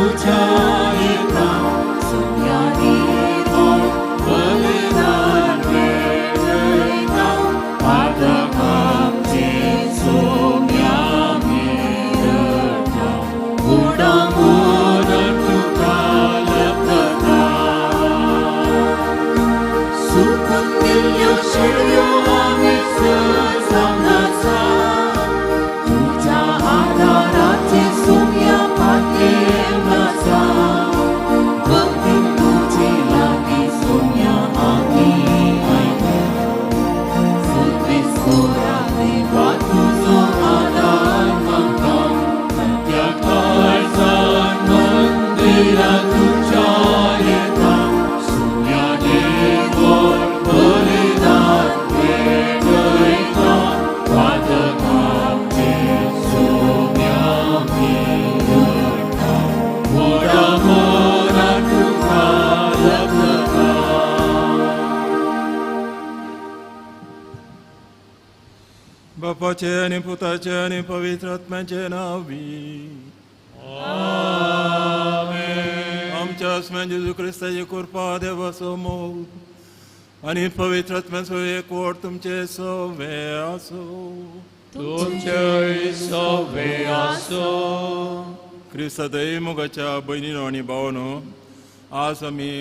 तुज्या येता सुम्या निवळ बलिदान भेटयता पातकांचे सोम्या मिरता उडा मोर तुका लकता सुकून दिल्ल्यो शेळयो आमी जावन आसा तुज्या आदाराचे सुम्या पातयेवन आसा भक्तीन तुजे लागीं सुम्या आमी आयल्या सर्वेस्पोरा देवा तुजो आदार मागता सत्या काळजान मंदिरा तुज्या येता सुम्या निवळ बलिदान भेटयता पातकांचे सोम्या मिरता व्हडा मोरान तुका लकता. बापाचे आनी पुताचे आनी पवित्र आत्म्याचे नांवी. आमच्या आसम्यान जेजू क्रिस्ताची कृपा, देवाचो मोग आनी पवित्र आत्म्याचो एकवट तुमचे सवे आसूं. तुमचेय सवे आसूं. क्रिस्तादय मोगाच्या भयणीनो आनी भावानो, आज आमी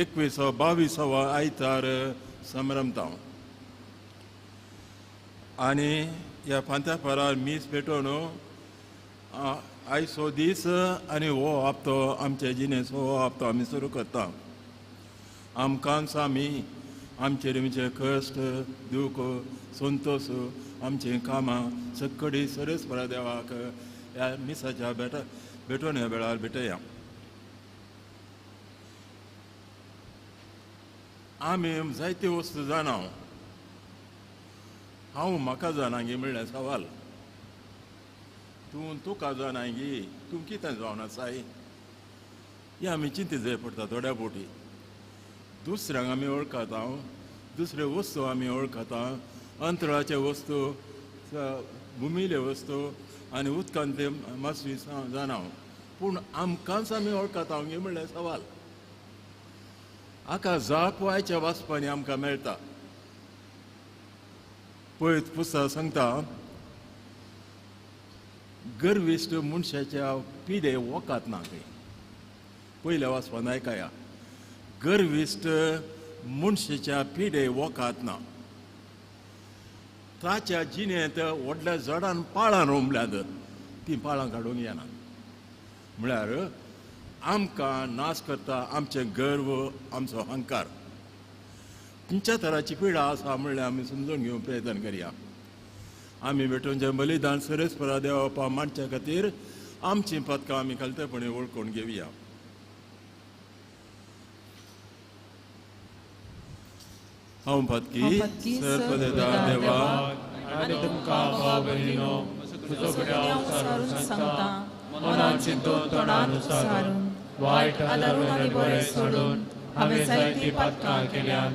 21 22 आयतार संभ्रमता आनी ह्या फांत्या पारार मीस पेटोवन आयचो दीस आनी हो हप्तो आमचे जिणेचो हो हप्तो आमी सुरू करता. आमकांच आमी आमचे आमचे कश्ट, दूख, संतोश, आमचीं कामां सक्कडी सरस परा देवाक ह्या मिसाच्या भेटोवन ह्या वेळार भेटया. आमी जायत्यो वस्तू जाणा, हांव म्हाका जाणा गी म्हणल्यार सवाल, तूं तुका जाणा गी, तूं कितें जावन आसाय हें आमी चिंती जाय पडटा. थोड्या बोटी दुसऱ्यांक आमी वळखता, दुसऱ्यो वस्तू आमी वळखता, अंतराचे वस्तू, भुमिले वस्तू आनी उदकांतले मासळी जाणा, पूण आमकांच आमी वळखता गी म्हणल्यार सवाल. हाका जाप आयच्या वाचपांनी आमकां मेळटा. पळयत पुस्तक सांगता, गर्विश्ट मनशाच्या पिडे वकात ना खंय. पयल्या वाचपान आयकया, गर्विश्ट मनशाच्या पिडे वकात ना. ताच्या जिणेंत व्हडल्या झाडान पाळां रोमल्यांत, तीं पाळां काडूंक येना. म्हळ्यार आमकां नाश करता आमचें गर्व, आमचो अहंकार. खंयच्या तराची पिडा आसा म्हणल्यार आमी समजून घेवंक प्रयत्न करया. आमी भेटोवचें बलिदान सरस्परा देवा मांडच्या खातीर आमचीं पदकां आमी खालतेपणी वळखून घेवया. हांव पातकी सरपदेदा देवा आनी तुमकां भाव भयणीनो म्हजो गुन्यांव सारून सांगता, मनान चिंतून तोंडान उसारून वायट आदारून आनी बरें सोडून हांवें जायतीं पातकां केल्यात.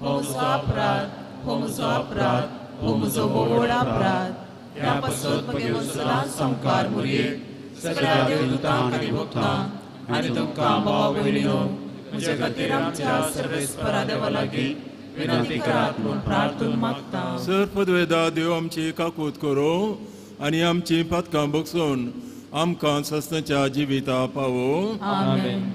हो म्हजो अपराध, हो म्हजो अपराध, हो म्हजो व्हड अपराध. ह्या पासत म्हगे सदांच संवकार मुरयेक सगळ्या देवदूतांक आनी भक्तांक आनी तुमकां भाव भयणीनो म्हजे खातीर आमच्या सर्वेस्परा देवा लागीं विनंती करात म्हूण प्रार्थून मागता. सर्पद्वेदा देव आमची काकूत करूं आनी आमची पातकां बगसून आमकां सस्नाच्या जिविता पावो. आमेन.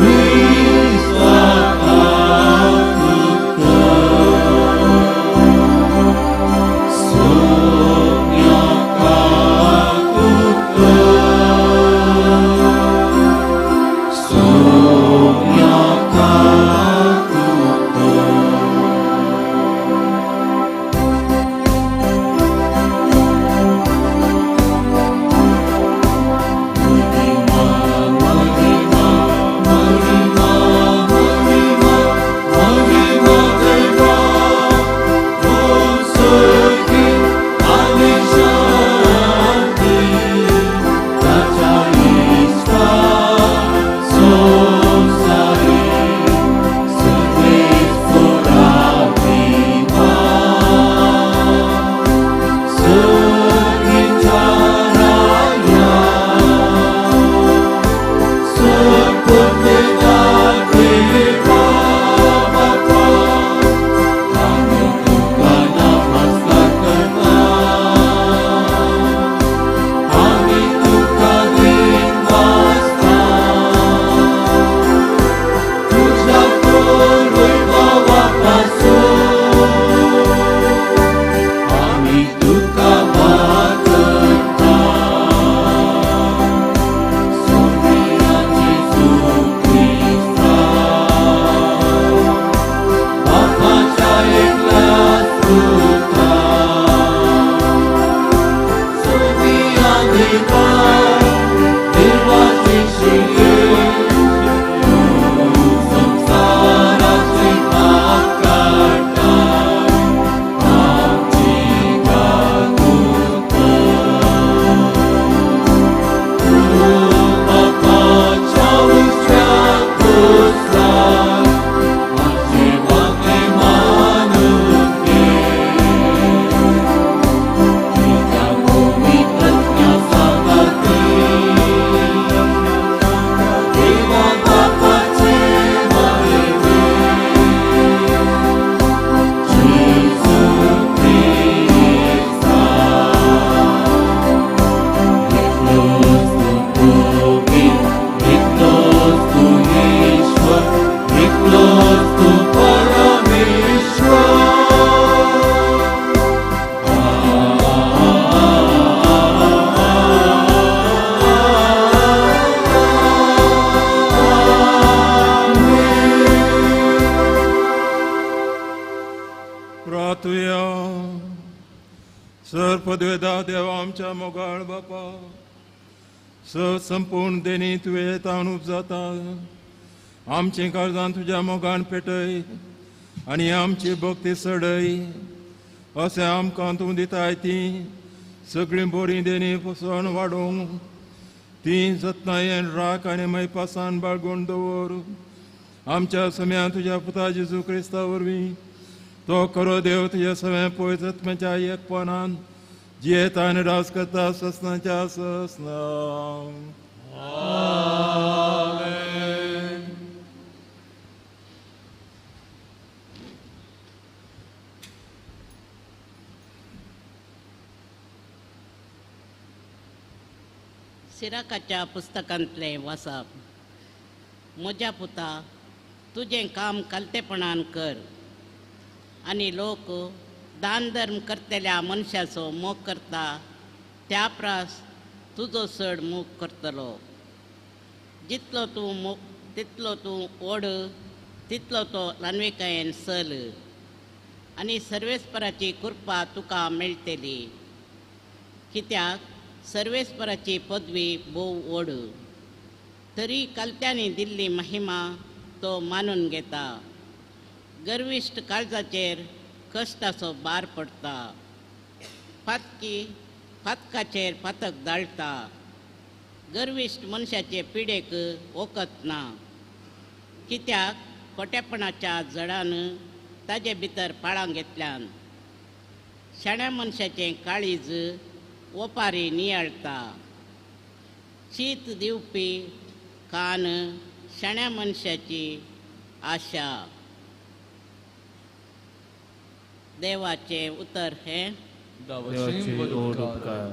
We पदवेदा देवा आमच्या मोगाळ बापा, स संपूर्ण देणी तुवें तावन उपजाता। आमचें काळजान तुज्या मोगान पेटय आनी आमची भक्ती सडय, अशें आमकां तूं दिताय ती सगळीं बरीं देणी पोसवण वाडोवंक ती जतनायेन राख आनी मैपासान बाळगून दवर। आमच्या सम्यान तुज्या पुता जेजू क्रिस्ता वरवीं तो खरो देव तुज्या सगळ्या पवित्र आत्म्याच्या एकपणान जियेता आनी राज करता ससनाच्या ससना। आमेन. सिराकाच्या पुस्तकांतलें वाचप. म्हज्या पुता, तुजें काम कालतेपणान कर आनी लोक दान धर्म करतल्या मनशाचो मोग करता त्या प्रास तुजो चड मोग करतलो. जितलो तूं मोग तितलो तूं ओड, तितलो तो ल्हानविकायेन चल आनी सर्वेस्पराची कृपा तुका मेळटली. कित्याक सर्वेस्पराची पदवी भोव व्हड, तरी कालत्यांनी दिल्ली महिमा तो मानून घेता. गर्विश्ट काळजाचेर कश्टाचो भार पडटा, पातकी पातकाचेर पातक दाळटा. गर्विश्ट मनशाचे पिडेक वखद ना, कित्याक खोटेपणाच्या जडान ताजे भितर पाळां घेतल्यान. शाण्या मनशाचें काळीज ओपारी नियाळटा, चीत दिवपी कान शाण्या मनशाची आशा. देवाचें उतर हें. देवाचे उपकार.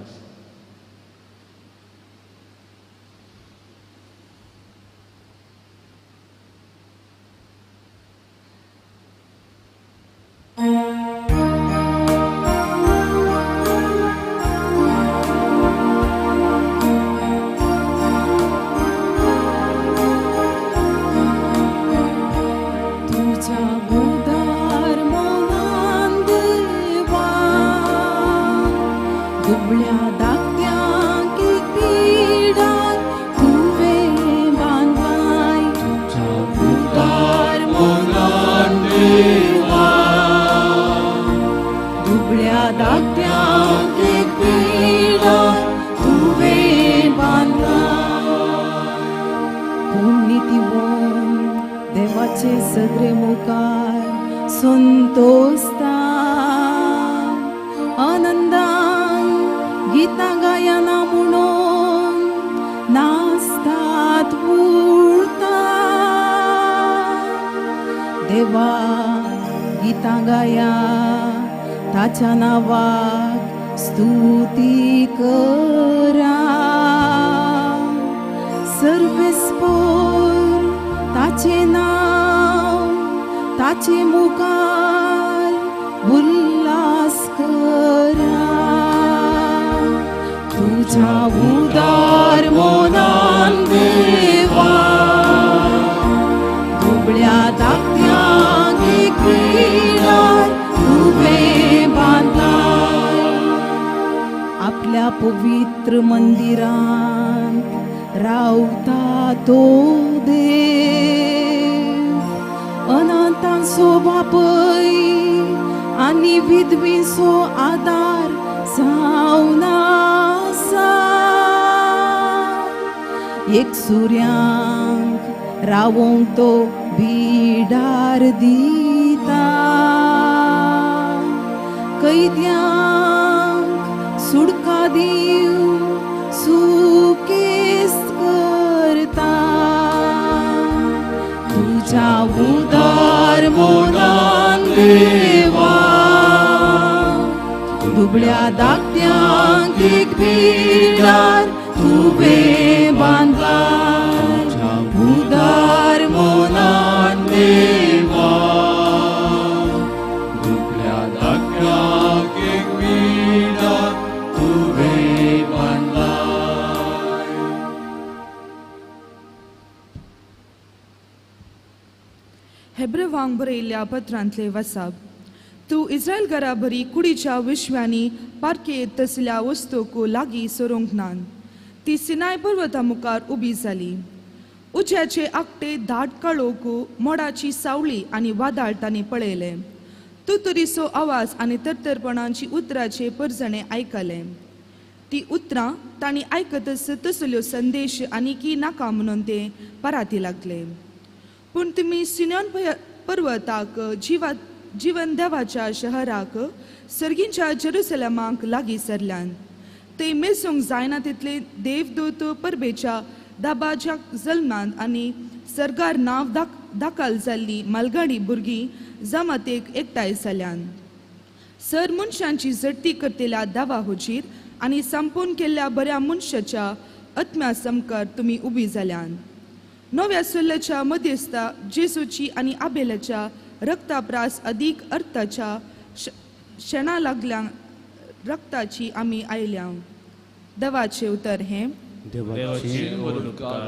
सगळे मुखार संतोषता आनंदान गीतां गायना म्हणून नाचतात उरता. देवा गीतां गाया ताच्या नांवाक स्तुती करा. सर्वेस्पोर ताचें नांव ताचे मुखार उल्हास करा. तुझ्या उदार मनान देवा दुबळ्या धाकट्यांक एक पिडार तुवें बांदलाय. आपल्या पवित्र मंदिरांत रावता तो देव, अनाथांचो बापय आनी विधवींचो आदार जावन आसा. एक सुर्यांक रावोंक तो बिडार दिता, कैद्यांक सुडका दिवन सुकेस्त करता. तुझ्या उदार मनान देवा दुबळ्या धाकट्यांक एक बिडार तुवें बांदलाय. उदार मनान देवा दुबळ्या धाकट्यांक एक बिडार तुवें बांदलाय. हेब्रेवांक बरयल्ल्या पत्रांतले वसाब. तूं इस्रायल घराबरी कुडीच्या विश्वांनी पारखे तसल्या वस्तूक लागीं सरूंक ना. ती सिनाय पर्वता मुखार उबी जाली. उज्याचे आकटे दाट काळोख, मोडाची सावळी आनी वादळ तांणी पळयलें. तुतुरीचो आवाज आनी तरतरपणाची उतराचे परजणे आयकले. ती उतरां तांणी आयकतच तसल्यो संदेश आनीकी नाका म्हणून ते पराती लागले. पूण तुमी सिनोन पर्वताक, जिवन देवाच्या शहराक, सर्गींच्या जेरुसलेमाक लागीं सरल्यान. थंय मेजूंक जायना तितले देवदूत परबेच्या दाबाच्या जल्मांत आनी सर्गार नांव दाखल जाल्ली मालगाडी भुरगीं जमातेक एकठांय जाल्यान. सर मनशांची झडती करतल्या दावा हुजीर आनी संपूर्ण केल्ल्या बऱ्या मनशाच्या आत्म्या समकार तुमी उबी जाल्यान. नव्या सुल्ल्याच्या मध्यस्था जेजूची आनी आबेलाच्या रक्ताप्रास अदीक अर्थाच्या शेणा लागल्या रक्ताची आमी आयल्या. देवाचें उतर हें. देवाचे उपकार.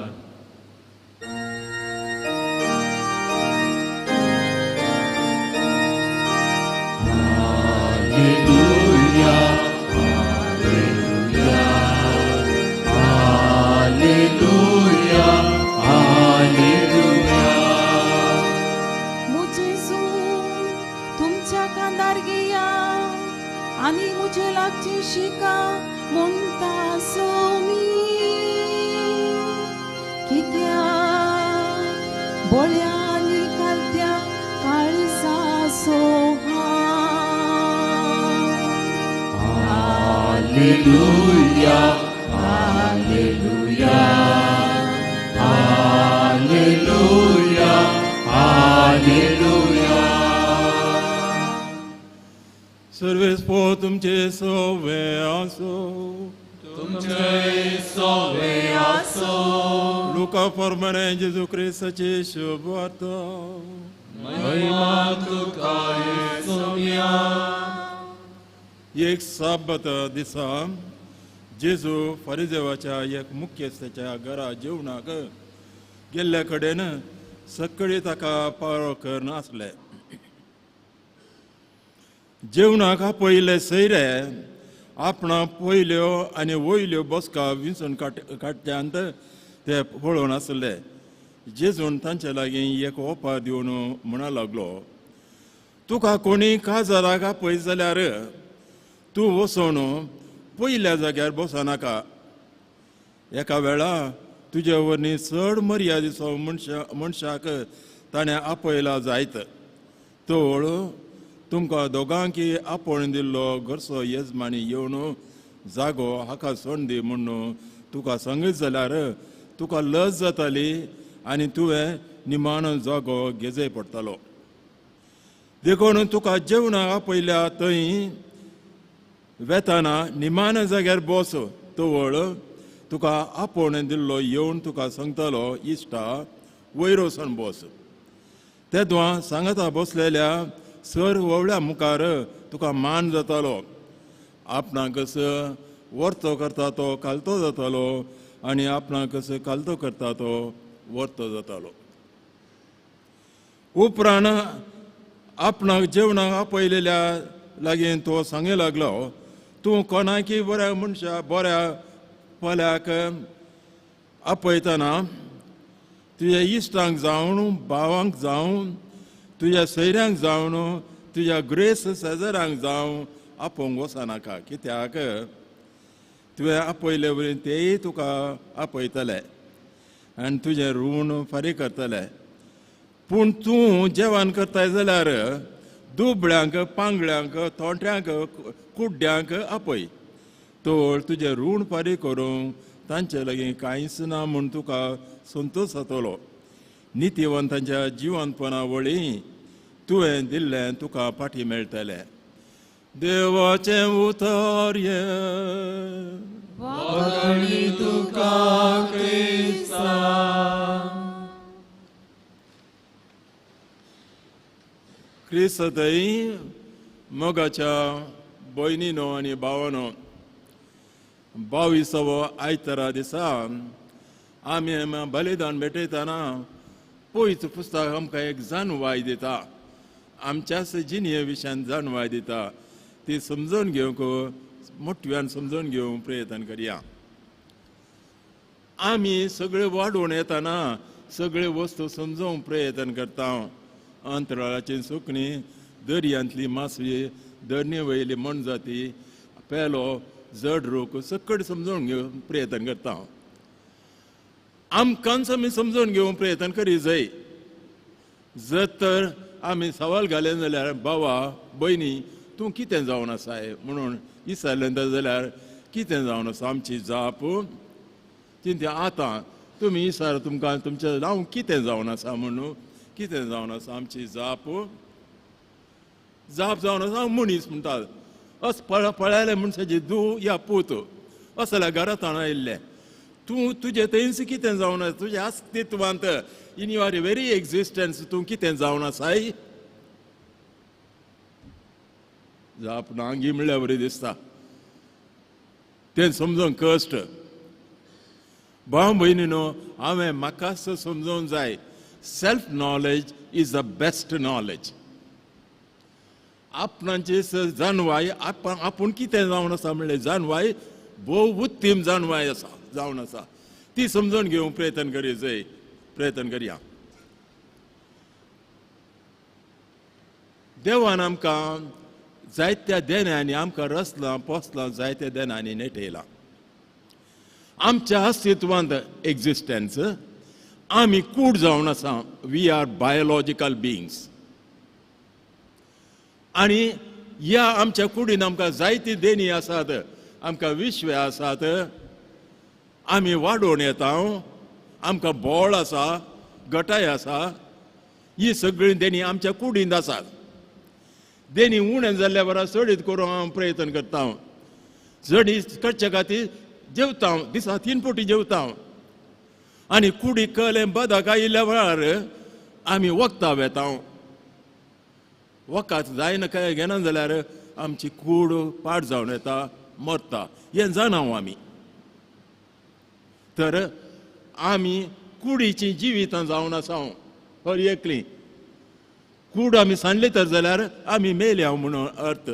Hallelujah, hallelujah, hallelujah, hallelujah. मुजेसू तुमच्या कांदार घेया आनी मुजे लागची शिका म्हणटा सोमी. कित्याक बोळ्या आनी कालत्या काळजा Soha. Hallelujah, hallelujah, hallelujah, hallelujah. Sarves पो तुमचे सोवे आसो. तुमचे सोवे आसो. लुका प्रमाणे जेजू क्रिस्ताची शुभवार्ता. महिमा तुका येसुया. एक साबत दिसा जेजू फारिजेवाच्या एक मुख्यस्थाच्या घरा जेवणाक गेल्ल्या कडेन सकाळी ताका पारो करून आसले. जेवणाक आपयले सयरे आपणा पयल्यो आनी वयल्यो बसका विंचून काडट्यांत ते पळोवन आसले. जेजून तांचे लागीं एक ओपार दिवन म्हणा लागलो, तुका कोणी काजाराक आपयत जाल्यार तूं वचून पयल्या जाग्यार बसनाका. एका वेळा तुजे वरवीं चड मर्यादेचो मनशाक ताणें आपयला जायत. तोळ तुमकां दोगांकी आपोवन दिल्लो घरचो येजमानी येवन जागो हाका सोड दी म्हणून तुका सांगीत जाल्यार तुका लज जाताली आनी तुवें निमाणो जागो घेजय पडटालो. देखून तुका जेवणाक आपयल्या थंय वेताना निमाण्या जाग्यार बस. तवळ तुका आपोवन दिल्लो येवन तुका सांगतालो, इश्टा वयर वचून बस. तेदवां सांगता बसलेल्या सर ववळ्या मुखार तुका मान जातालो. आपणाक वर्तो करता तो कालतो जातालो आनी आपणाक कालतो करता तो वर्तो जातालो. उपरांत आपणाक जेवणाक आपयलेल्या लागीं तो सांगे लागलो, तूं कोणाकी बऱ्या मनशा बऱ्या पल्याक आपयतना तुज्या इश्टांक जावन, भावांक जावन, तुज्या सैऱ्यांक जावन, तुज्या ग्रेस शेजाऱ्यांक जावन आपोवंक वचनाका. कित्याक तुवें आपयले वरी तेय तुका आपयतले आनी तुजें ऋण फारीक करतले. पूण तूं जेवण करताय जाल्यार दुबळ्यांक, पांगळ्यांक, थोंट्यांक, कुड्ड्यांक आपय. तोळ तुजें ऋण फारीक करूंक तांचे लागीं कांयच ना म्हूण तुका संतोश जातलो. नितीवंतांच्या जिवनपणा वळी तुवें दिल्लें तुका फाटीं मेळटलें. देवाचें उतर हें. वागणी तुका क्रिस्ता. क्रिस्तय मोगाच्या भयणीनो आनी भावानो, 22वो आयतारा दिसा आमी बलिदान भेटयतना पयच पुस्तक आमकां एक जाणवाय दिता. आमच्याच जिणये विशयान जाणवाय दिता ती समजून घेवंक मोठव्यान समजून घेवंक प्रयत्न करया. आमी सगळे वाडोवन येताना सगळे वस्तू समजोवंक प्रयत्न करता. अंतराळाची सुकणी, दर्यांतली मासळी, दर्णे वयली मोनजाती, पेलो, जड रोख सगळें समजून घेवंक प्रयत्न करता. आमकांच आमी समजून घेवंक प्रयत्न करी जाय. जर तर आमी सवाल घालें जाल्यार बाबा भयणी तूं कितें जावन आसाय म्हणून विचारलें जाल्यार कितें जावन आसा आमची जाप चिंत्या. आतां तुमी विचार तुमकां तुमचें हांव कितें जावन आसा म्हणून कितें जावन आसा आमची जाप जाप जावन आसा हांव मनीस म्हणटात. अस पळयलें मनशाची धूव या पूत असल्या घरांत आयिल्लें तूं तुजें थंयच कितें जावन आसा तुजें अस्तित्वांत इन your very existence तूं कितें जावन आसाय. जाप नांगी म्हणल्यार बरी दिसता तें समजूंक कश्ट. भाव भयणीनो हांवें म्हाकाच समजूंक जाय. Self knowledge is the best knowledge. आपणाची जाणवाय आपूण कितें जावन आसा म्हणल्यार जाणवाय भोव उत्तम जाणवाय आसा जावन आसा ती समजून घेवंक प्रयत्न करी जाय प्रयत्न करया. देवान आमकां जायत्या देण्यांनी आमकां रचलां पोसलां जायत्या देण्यांनी नेटयलां. आमच्या अस्तित्वांत एक्झिस्टन्स आमी कूड जावन आसा. We are biological beings. आनी ह्या आमच्या कुडीन आमकां जायती देणी आसात, आमकां विश्व आसात, आमी वाडोवन येता, आमकां बोळ आसा, गटाय आसा. ही सगळीं देणी आमच्या कुडींत आसात. देणी उणें जाल्ल्या बरा चडीत करूंक हांव प्रयत्न करता. चडीत करचे खातीर जेवता, दिसा 3 फावटी जेवता. आनी कुडी कलें बदक आयिल्ल्या वेळार आमी वखदां वेता. वखद जायना काय घेना जाल्यार आमची कूड पाड जावन येता, मरता. हें जाणा आमी. तर आमी कुडीचीं जिवितां जावन आसा. हर एकली कूड आमी सांडली तर जाल्यार आमी मेल्या म्हणून अर्थ.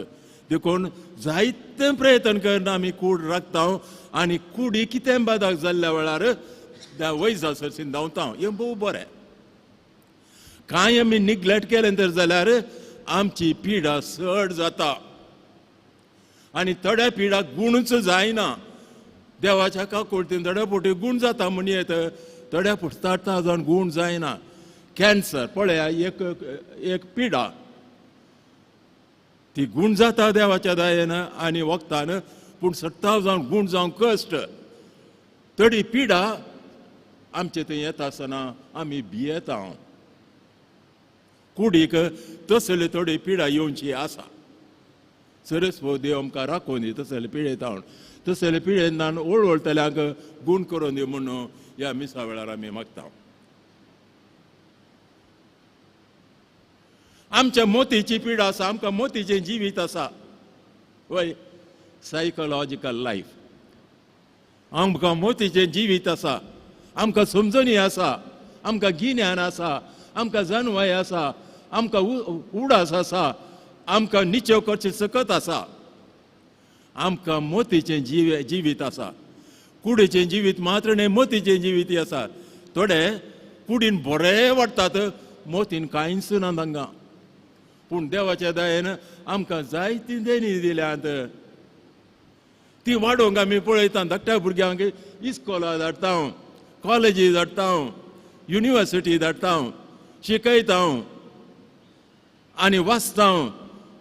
देखून जायते प्रयत्न करून आमी कूड राखता आनी कुडी कितें बादक जाल्ल्या वेळार वैजा सरशीन धांवता. हें भोव बरें. कांय आमी निग्लेक्ट केलें तर जाल्यार आमची पिडा चड जाता आनी थोड्या पिडा गुणूच जायना. देवाच्या काकुळतीन थोड्या फावटी गूण जाता म्हण येत, थोड्या फावटी ताटा जावन गूण जायना. कॅन्सर पळया एक एक पिडा ती गूण जाता देवाच्या दयेन आनी वखदान, पूण सत्ताव जावन गूण जावंक कश्ट. थोडी पिडा आमचे थंय येता आसतना आमी भियेता. कुडीक तसली थोडी पिडा येवची आसा. सरस देव आमकां राखून दी तसले पिडेता. तसले पिडेन वळवळटल्यांक गूण करून दी म्हणून ह्या मिसा वेळार आमी मागता. आमच्या मोतीची पिडा आसा, आमकां मोतीचें जिवीत आसा. वय सायकोलॉजिकल लायफ. आमकां मोतीचें जिवीत आसा, आमकां समजणी आसा, आमकां गिन्यान आसा, आमकां जाणवाय आसा, आमकां उडास आसा, आमकां निचेव करची सकत आसा. आमकां मोतीचें जिवीत आसा. कुडीचें जिवीत मात्र न्हय, मोतीचें जिवीत आसा. थोडे कुडीन बरें वाडटात, मोतीन कांयच ना तांकां. पूण देवाच्या दयेन आमकां जायती देणी दिल्यात. ती वाडोवंक आमी पळयता. धाकट्या भुरग्यांक इस्कोला धाडटा, कॉलेजी धाडटा, युनिवर्सिटी धाडटा, शिकयता आनी वाचता,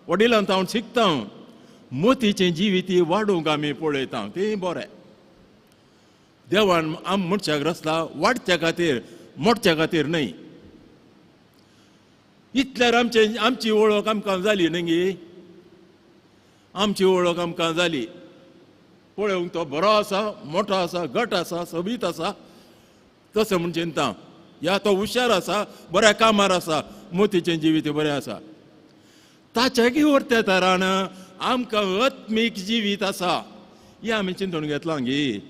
वडिलांत हांव शिकता. मोतीचें जिवीत वाडोवंक आमी पळयता. तें बरें. देवान आम मनशाक रचला वाडच्या खातीर, मोडच्या खातीर न्हय. इतल्यार आमचे आमची वळख आमकां जाली न्ही गी. आमची वळख आमकां जाली. पळोवंक तो बरो आसा, मोठो आसा, घट आसा, सोबीत आसा तसो म्हूण चिंता. या तो हुशार आसा, बऱ्या कामार आसा, मोतीचें जिवीत बरें आसा. ताच्या वरत्या तरान आमकां आत्मीक जिवीत आसा हें आमी चिंतून घेतलां गी.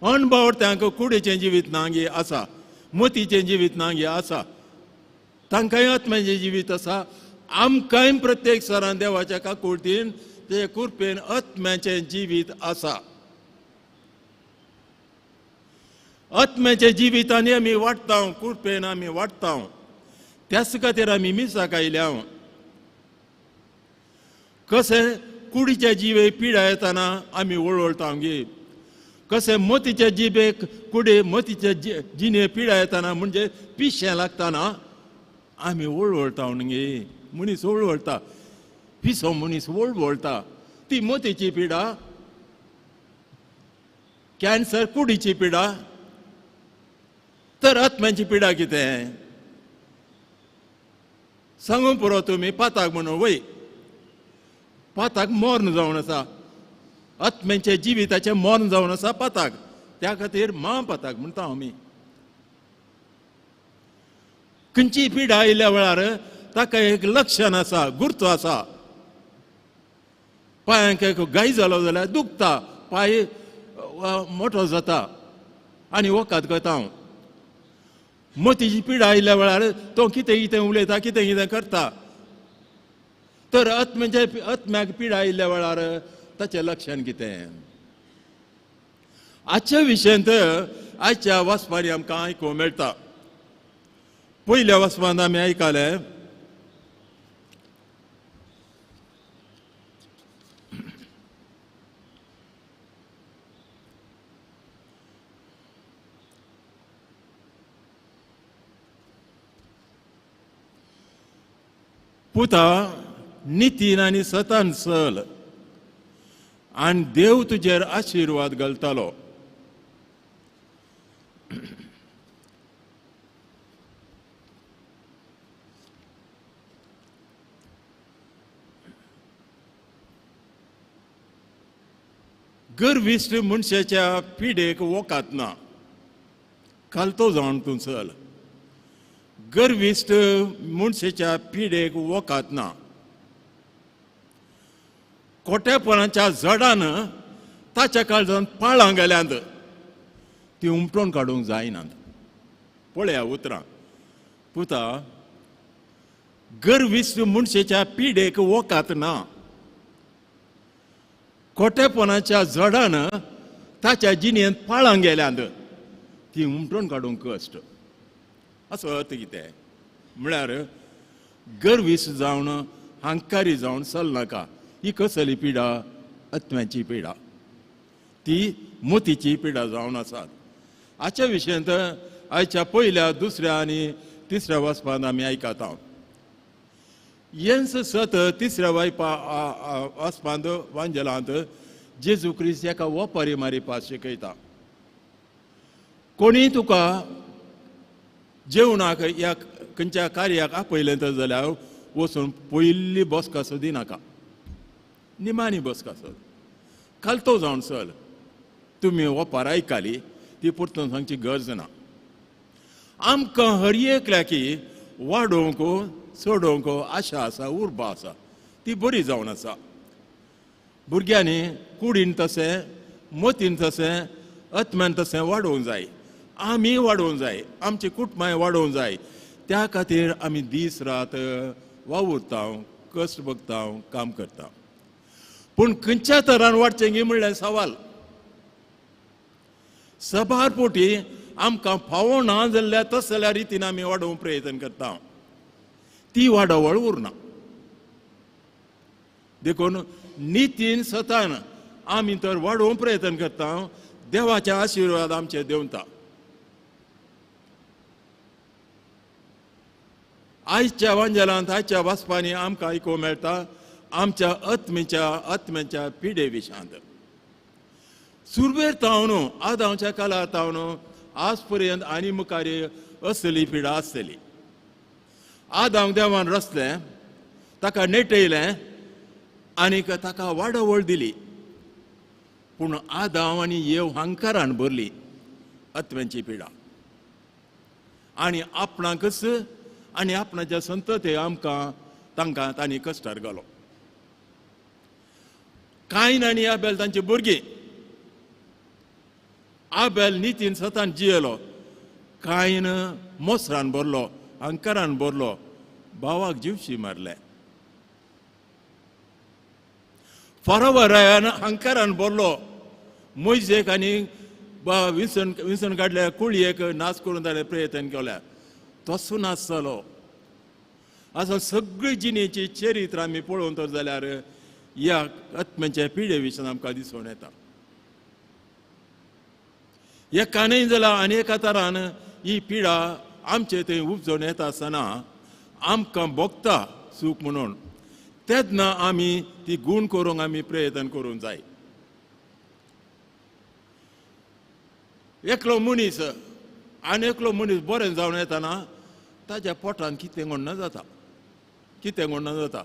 अणभव तांकां कुडीचें जिवीत ना गी आसा, मोतीचें जिवीत ना गी आसा. तांकांय आत्म्याचें जिवीत आसा. आमकांय प्रत्येक सरान देवाच्या काकुळतीन ते कृपेन आत्म्याचें जिवीत आसा. आत्म्याच्या जिवितांनी आमी वाडटा, कृपेन आमी वाडटा. त्याच खातीर आमी मिसाक आयल्या. कशें कुडीच्या जिवे पिडा येताना आमी वळवळटा आमगे, कशें मोतीच्या जिबेक कुडे मोतीच्या जिणे पिडा येताना म्हणजे पिशें लागताना आमी वळवळटा न्ही. मनीस वळवळटा, पिसो मनीस वळवळटा. ती मोतीची पिडा, कॅन्सर कुडीची पिडा, तर आत्म्याची पिडा कितें सांगूंक पुरो तुमी. पाताक म्हणून वय, पाताक मर्ण जावन आसा, आत्म्याच्या जिविताचें मर्ण जावन आसा पाताक. त्या खातीर मा पाताक म्हणटा आमी. खंयची पिडा आयिल्ल्या वेळार ताका एक लक्षण आसा, गुर्तो आसा. पांयांक एक घाय जालो जाल्यार दुखता, पांय मोटो जाता आनी वखद करता हांव. मोतीची पिडा आयिल्ल्या वेळार तो कितें कितें उलयता, कितें कितें करता. तर आत्म्याच्या आत्म्याक पिडा आयिल्ल्या वेळार ताचें लक्षण कितें? आजच्या विशयांत आजच्या वाचपांनी आमकां आयकूंक मेळटा. पयल्या वाचपांत आमी आयकलें, पुता नितीन आनी सतान चल आनी देव तुजेर आशिर्वाद घालतालो. गर्विश्ट मनशाच्या पिडेक वखात ना, खालतो जावन तूं चल. गर्विश्ट मनशाच्या पिडेक वखात ना. खोटेपणाच्या जडान ताच्या काळजान पाळां गेल्यांत, ती उमटोवन काडूंक जायनात. पळया उतरां, पुता गर्विश्ट मनशाच्या पिडेक वखात ना, खोटेपणाच्या जडान ताच्या जिणेंत पाळां गेल्यांत, ती उमटोवन काडूंक कश्ट. असो अर्थ कितें म्हळ्यार गर्विश्ट जावन हंकारी जावन चलनाका. ही कसली पिडा? आत्म्याची पिडा, ती मोतीची पिडा जावन आसात. आजच्या विशयांत आयच्या पयल्या, दुसऱ्या आनी तिसऱ्या वाचपांत आमी आयकता. हेंच सत तिसऱ्या वायपा वाचपांत वांजेलांत जेजू क्रिस्त एका वपारी मारिपा शिकयता. कोणी तुका जेवणाक ह्या खंयच्या कार्याक आपयलें तर जाल्यार वचून पयली बसका दिनाका, निमाणी बसका सर, खालतो जावन चल. तुमी वपार आयकाली, ती परतून सांगची गरज ना. आमकां हर एकल्याकी वाडोवंक चडोवंक आशा आसा, उर्बा आसा, ती बरी जावन आसा. भुरग्यांनी कुडीन तशें, मतीन तशें, आत्म्यान तशें वाडोवंक जाय. आमी वाडोवंक जाय, आमची कुटुंबांय वाडोवंक जाय. त्या खातीर आमी दीस रात वावुरता, कश्ट बघता, काम करता. पूण खंयच्या तरान वाडचें गी म्हणल्यार सवाल. सबार पोटी आमकां फावो ना जाल्यार तसल्या रितीन आमी वाडोवंक प्रयत्न करता, ती वाडावळ उरना. देखून नितीन सतान आमी तर वाडोवंक प्रयत्न करता, देवाचे आशिर्वाद आमचे देंवता. आयच्या वांजेलांत आयच्या वाचपांनी आमकां आयकूंक मेळटा आमच्या आत्म्याच्या आत्म्याच्या पिडे विशांत. सुरवेर तावन आदांच्या काळार तावन आज पर्यंत आनी मुखार असली पिडा आसतली. आदांक देवान रचलें, ताका नेटयलें आनी ताका वाडावळ दिली. पूण आदांव आनी येव हांकारान भरली आत्म्यांची पिडा आनी आपणाकच आनी आपणाच्या संतते आमकां तांकां तांणी कश्टार घालो. कायन आनी आबेल तांची भुरगीं. आबेल नितीन सतान जियेलो, कायन मोसरान भरलो हंकारान भरलो, भावाक जिवशी मारले. फारोवा रायान हंकारान भरलो, मोयजेक आनी विंचून विंचून काडल्या कुळयेक नाच करून ताणें प्रयत्न केल्या, तसो नाच जालो. आसा सगळी जिणेची चरित्र आमी पळोवन तर जाल्यार ह्या आत्म्याच्या पिडे विशीं आमकां दिसून येता. एका न्हय जाल्यार आनी एका तरान ही पिडा आमचे थंय उपजोवन येता आसतना आमकां भोगता सूख म्हणून, तेन्ना आमी ती गूण करूंक आमी प्रयत्न करूंक जाय. एकलो मनीस आनी एकलो मनीस बरें जावन येतना ताज्या पोटान कितें म्हणना जाता, कितें म्हणना जाता.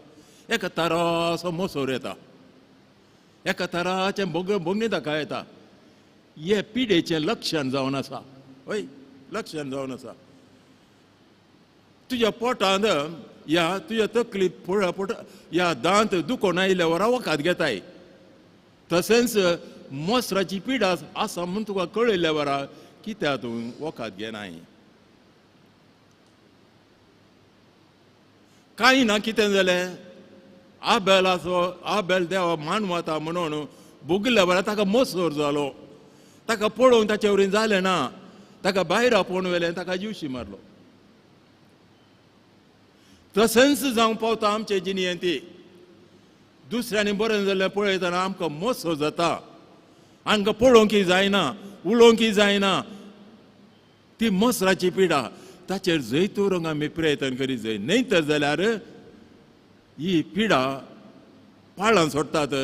एका ताराचो मोसोर येता, एका ताराचें भोगणी ताका येता. हे पिडेचें लक्षण जावन आसा, हय लक्षण जावन आसा. तुज्या पोटांत ह्या तुज्या तकली पोट ह्या दांत दुखोन आयिल्ल्या वरा वखद घेताय, तशेंच मोसराची पिडा आसा म्हूण तुका कळयल्ल्या वरा कित्याक तूं वखद घेनाय. कांय ना कितें जालें, आबेलाचो आबेल देवा मानवता म्हणून भोगिल्ल्या वरा ताका मोसोर जालो, ताका पळोवन ताचे वरीं जालें ना, ताका भायर आपोवन व्हेलें, ताका जिवशी मारलो. तशेंच जावंक पावता आमचे जिणेंत ती. दुसऱ्यांनी बरें जाल्लें पळयतना आमकां मोसो जाता, आमकां पळोवंकय जायना, उलोवंकय जायना. ती मोसराची पिडा, ताचेर जैत उरूंक आमी प्रयत्न करीत जाय, न्हय तर जाल्यार ही पिडा पाळां सोडटात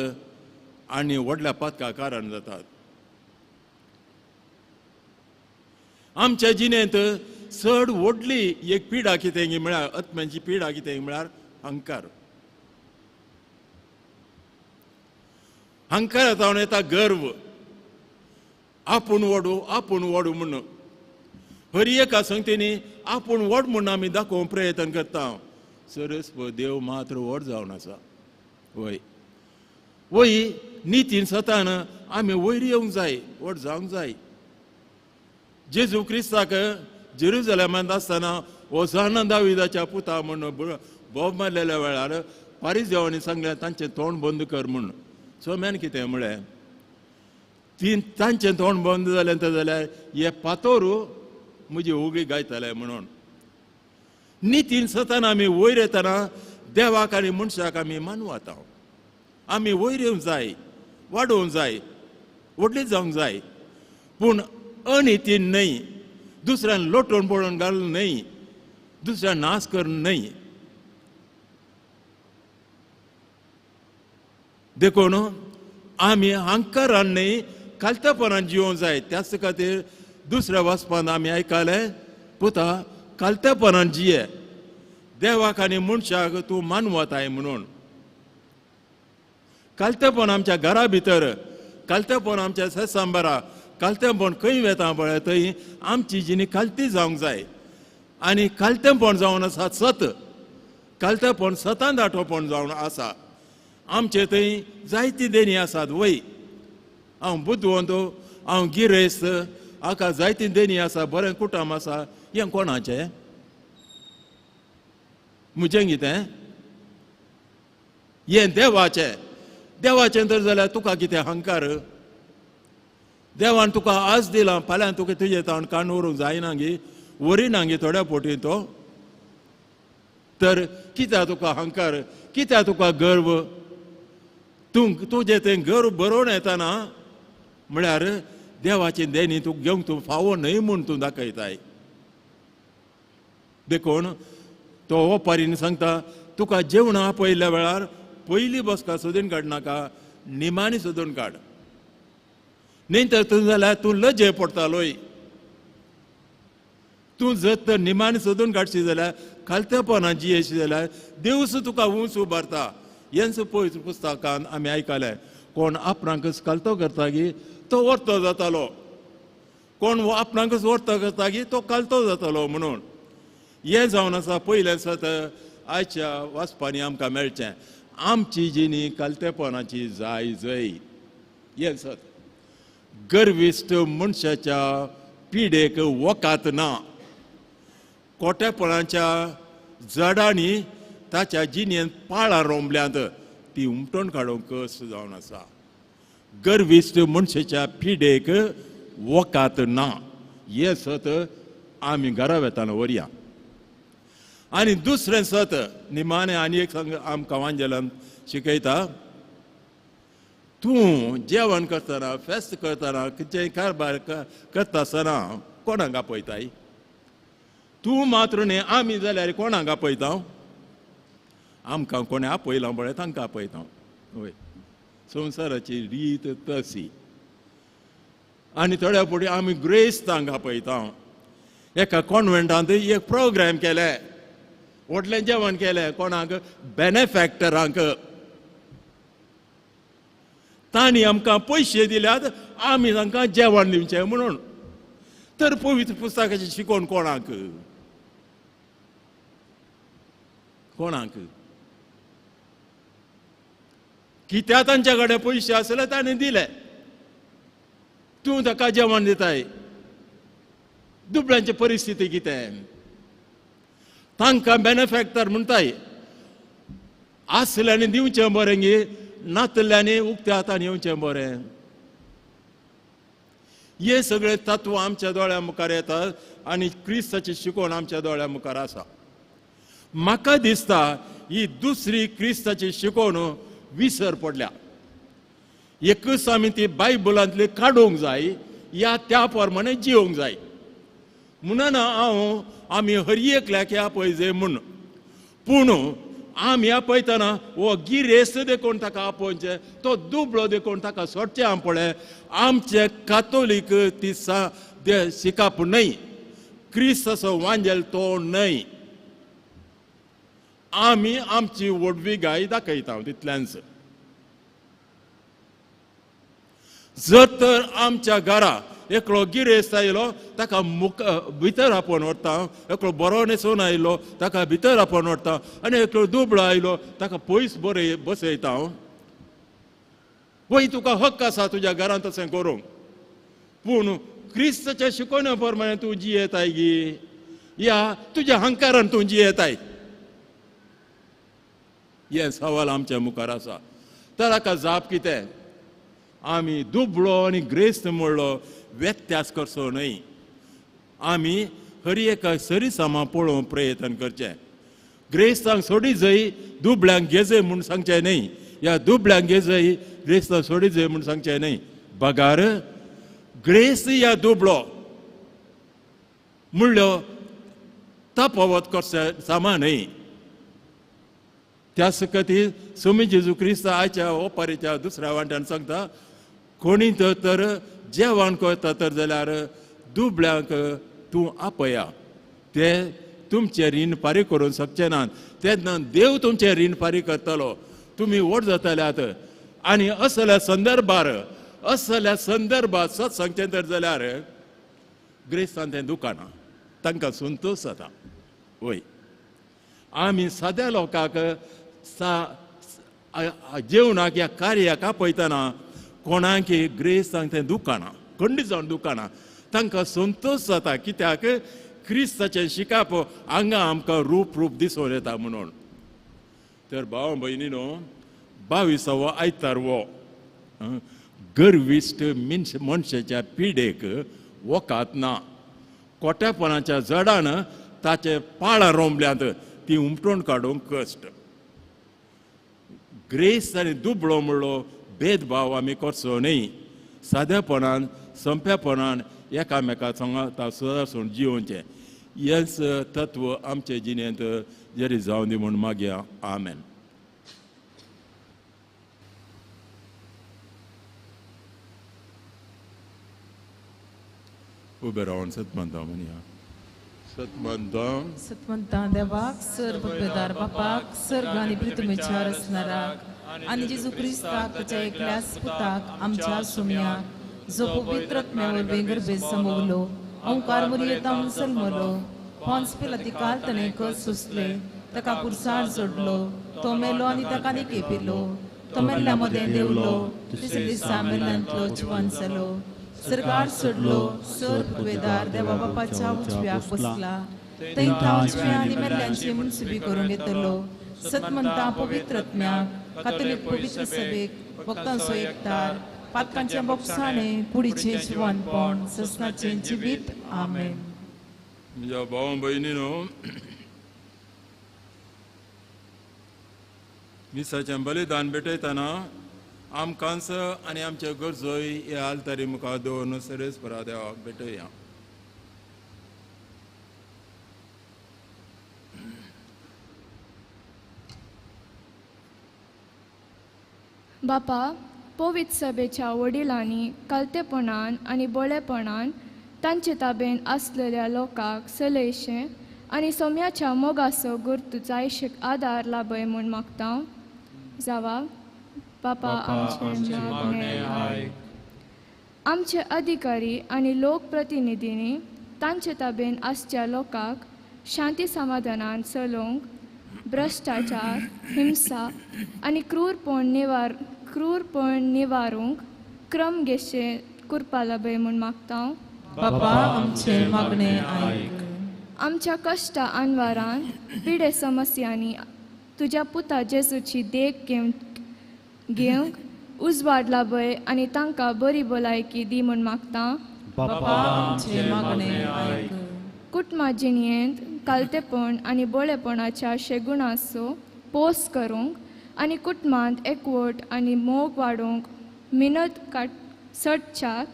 आनी व्हडल्या पातका कारण जातात. आमच्या जिणेंत चड व्हडली एक पिडा कितें म्हळ्यार आत्म्याची पिडा कितें म्हळ्यार अहंकार. अहंकार जावन येता गर्व, आपूण व्हडू आपूण व्हडू म्हूण. हर एका संगतींनी आपूण व्हड म्हूण आमी दाखोवंक प्रयत्न करता. सरस देव मात्र व्हड जावन आसा, वय वय नितीन सतान आमी वयर येवंक जाय, व्हड जावंक जाय. जेजू क्रिस्ताक जेरुजलेमांत आसतना होसाना दाविदाच्या पुता म्हूण बोब मारलेल्या वेळार पारिजेवांनी सांगलें तांचें तोंड बंद कर म्हूण. सोम्यान कितें म्हळें, ती तांचें तोंड बंद जालें तर जाल्यार हे पातोरू म्हजी उगडी गायतले म्हणून. नितीन सताना आमी वयर येतना देवाक आनी मनशाक आमी मानवता. आमी वयर येवंक जाय, वाडोवंक जाय, व्हडली जावंक जाय, पूण अनितीन न्हय, दुसऱ्यान लोटून पळोवन घालून न्हय, दुसऱ्यान नाश करून न्हय. देखून आमी अहंकारान न्हय खालतेपणान जिवोवंक जाय. त्याच खातीर दुसऱ्या वाचपान आमी आयकलें, पुता खालतेपणान जिये, देवाक आनी मनशाक तूं मानवताय म्हणून. खालतेपण आमच्या घरा भितर, खालतेपण आमच्या सेसांबरा, खालतेपण खंय वेता पळय थंय आमची जिणी खालती जावंक जाय. आनी खालतेपण जावन आसा सत, खालतेपण सतान दाटोपण जावन आसा. आमचे थंय जायती देणी आसात, वय हांव बुदवंत, हांव गिरेस्त, हाका जायती देणी आसा, बरें कुटुंब आसा, हें कोणाचें? म्हजें कितें? हें देवाचें. देवाचें तर जाल्यार तुका कितें अहंकार? देवान तुका आज दिलां, फाल्यां तुका तुजें ताण काण व्हरूंक जायना गी, व्हरिना गी थोड्या पोटी तो, तर कित्याक तुका अहंकार, कित्याक तुका गर्व? तूं तुजें तें गर्व बरोवन येतना म्हळ्यार देवाचें देणी तूं घेवंक तूं फावो न्हय म्हूण तूं दाखयताय. देखून तो ओपारीन सांगता, तुका जेवणां आपयल्ल्या वेळार पयली बसका सोदून काडनाका, निमाणी सोदून काड, न्हय तर तूं जाल्यार तूं लजे पडटालोय. तूं जर तर निमाणी सोदून काडशी जाल्यार, खालतेपणान जियेशी जाल्यार देवूच तुका उंच उबारता. हेंच पवित्र पुस्तकान आमी आयकलें, कोण आपणाकच खालतो करता गी तो वर्तो जातालो, कोण आपणाकच वर्तो करता गी तो खालतो जातालो म्हणून. हें जावन आसा पयलें सत आयच्या वाचपांनी आमकां मेळचें, आमची जिणी खालतेपणाची जाय जय. हें सत गर्विश्ट मनशाच्या पिडेक वकात ना. कोटेपणाच्या जडांनी ताच्या जिणेंत पाळां रोंबल्यांत ती उमटून काडूंक कस जावन आसा. गर्विश्ट मनशाच्या पिडेक वकात ना हें सत आमी घरा वेताना व्हरया. आनी दुसरें सत निमाणें आनी एक सांग आमकां वांजेलान शिकयता, तूं जेवण करतना फेस्त करतना खंयचेय कारभार करता आसतना कोणाक आपयताय? तूं मात्र न्ही आमी जाल्यार कोणाक आपयता? आमकां कोणें आपयलां पळय तांकां आपयता. वय संवसाराची रीत तशी. आनी थोड्या फुडें आमी ग्रेस्तांक आपयता. एका कॉन्वेंटांत एक प्रोग्राम केले, व्हडलें जेवण केलें कोणाक? बेनेफॅक्टरांक. तांणी आमकां पयशे दिल्यात, आमी तांकां जेवण दिवचें म्हणून. तर पवित्र पुस्तकाचें शिकोवन कोणाक? कोणाक? कित्याक तांच्या कडेन पयशे आसले तांणी दिले, तूं ताका जेवण दिताय. दुबळ्यांची परिस्थिती कितें? तांकां बेनेफॅक्टर म्हणटाय. आसल्यांनी दिवचें बरें गी, नातल्यांनी उक्त्या हातान येवचें बरें. हे सगळे तत्व आमच्या दोळ्या मुखार येतात आनी क्रिस्ताची शिकवण आमच्या दोळ्या मुखार आसा. म्हाका दिसता ही दुसरी क्रिस्ताची शिकवण विसर पडल्या. एकूच आमी ती बायबलांतली काडूंक जाय या त्या प्रमाणे जिवंक जाय. म्हणून हांव आमी हर एकल्याक आपयजे म्हूण. पूण आमी आपयतना हो गिरेस्त देखून ताका आपोवचें, तो दुबळो देखून ताका सोडचें. आम पळय आमचे कातोलीक ती शिकप न्हय, क्रिस्ताचो वांजेल तो न्हय. आमी आमची व्हडवी गाय दाखयता तितल्यानच. जर तर आमच्या घरा एकलो गिरेस्त आयलो ताका मुख भितर आपोवन व्हरता, एकलो बरो न्हेसून आयलो ताका भितर आपोवन व्हरता, आनी एकलो दुबळो आयलो ताका पयस बरे बसयता. वय तुका हक्क आसा तुज्या घरांत तशें करूंक, पूण क्रिस्ताच्या शिकोवण्या प्रमाणे तूं जियेताय गी या तुज्या हंकारान तूं जियेताय? हें सवाल आमच्या मुखार आसा. तर हाका जाप कितें? आमी दुबळो आनी ग्रेस्त म्हणलो व्यत्यास करचो न्हय. आमी हर एका सरिसामा पळोवंक प्रयत्न करचें. ग्रेस्तांक सोडी जय दुबळ्यांक घेजय म्हूण सांगचें न्हय, या दुबळ्यांक घेजय ग्रेस्तांक सोडी जय म्हूण सांगचें न्हय. बगार ग्रेस्त या दुबळो म्हणल्यो तपवत करचें सामा न्हय. त्या खातीर स्वामी जेजू क्रिस्त आयच्या ओपारीच्या दुसऱ्या वांट्यान सांगता, कोणी तर जेवण करता तर जाल्यार दुबळ्यांक तूं आपया, ते तुमचें रीण फारीक करूंक शकचे नात, तेन्ना देव तुमचें रीण फारीक करतलो, तुमी व्हड जातल्यात. आनी असल्या संदर्भार असल्या संदर्भार सत सांगचें तर जाल्यार ग्रेस्तान तें दुकानां तांकां संतोश जाता. वय आमी साद्या लोकांक जेवणाक ह्या कार्याक आपयतना कोणाक ग्रेस्तांक तें दुकानां खंडीत जावन दुकानां तांकां संतोश जाता, कित्याक क्रिस्ताचें शिकप हांगा आमकां रूप रूप दिसून येता म्हणून. तर भाव भयणीनो, 22वो आयतार हो गर्विश्ट मनशाच्या पिडेक वकात ना, कोट्यापणाच्या जडान ताचे पाळां रोंबल्यांत ती उमटून काडूंक कश्ट. ग्रेस आनी दुबळो म्हणलो भेदभाव आमी करचो न्हय. सादेपणान संपेपणान एकामेका सांगाता सदासून जियोवचें हेंच तत्व आमचे जिणेंत जरी जावं दी म्हूण मागया. आमेन. उबे रावन सतमंता म्हणया. सतमंता सतमंता देवाक सर्वदार बापाक सर्ग आनी पृथ्वीच्या रचणाराक आनी जेजू क्रिस्ताक ताच्या एकल्याच पुताक आमच्या सुम्याक जो पवित्र आत्म्या वरवीं गर्भेत समवलो ओंकार मुरयेतावन जल्मलो पोन्स पिलाती ताणें कस सोंसले ताका पुरसार जोडलो तो मेलो आनी ताका निकेपिलो तो मेल्ल्या मदें देवलो तिसऱ्या दिसा मेल्ल्यांतलो जिवन जालो सरकार सोडलो सर पुर्वेदार देवा बापाच्या उजव्याक बसला थंय तांची आनी मेल्ल्यांची मुनसुबी करूंक येतलो. सतमंता पवित्र आत्म्याक, कातोलीक पवित्र सभेक, भक्तांचो एकतार, पातकांचें बोगसाणें, कुडीचें जिवनपण, ससनाचें जिवीत. आमेन. म्हज्या भाव भयणीनो, मिसाचें बलिदान भेटयतना आमकांच आनी आमच्यो गरजोय ह्या आल्तारी मुखार दवरून सर्वेस्परा देवाक भेटया. बापा, पवित्र सभेच्या वडिलांनी कालतेपणान आनी बळेपणान तांचे ताबेन आसलेल्या लोकांक सलयशें आनी सोम्याच्या मोगाचो गुर्तू जायशे आदार लाभय म्हूण मागता. जावा बापा आमचें मागणें आयक. आमचे अधिकारी आनी लोकप्रतिनिधींनी तांचे ताबेन आसच्या लोकांक शांती समाधानान चलोवंक भ्रश्टाचार, हिंसा आनी क्रूरपण निवारूंक क्रम घेशे कुरपा लाभय म्हूण मागता. बापा आमचें मागणें आयक. आमच्या कश्टा अनवारान पिडे समस्यांनी तुज्या पुता जेजूची देख घेवंक उजवाड लाभय आनी तांकां बरी भलायकी दी म्हूण मागता. बापा आमचें मागणें आयक. कुटुंबा जिणयेंत कालतेपण आनी बळेपणाच्या शेगुणाचो पोस करूंक आनी कुटुंबांत एकवट आनी मोग वाडोवंक मिनत सटच्याक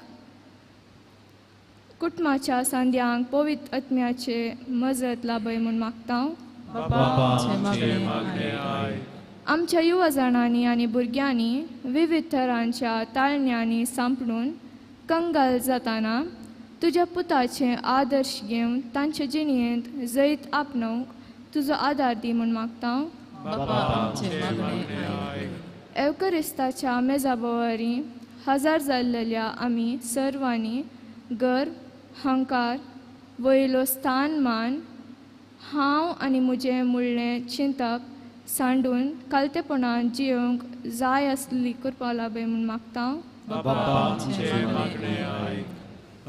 कुटुंबाच्या सांद्यांक पवित्र आत्म्याचे मजत लाभय म्हूण मागता. आमच्या युवा जाणांनी आनी भुरग्यांनी विविध थरांच्या ताळण्यांनी सांपडून कंगाल जाताना तुज्या पुताचे आदर्श घेवन तांचे जिणयेंत जैत आपणोवंक तुजो आदार दी म्हूण मागता. एवकरिस्ताच्या मेजाबोवारी हजार जाल्लेल्या आमी सर्वांनी गर्व, हंकार, वयलो स्थान मान, हांव आनी म्हजें मुळ्ळें चिंतप सांडून कालतेपणान जियोंक जाय आसली कृपा लाभय म्हूण मागता.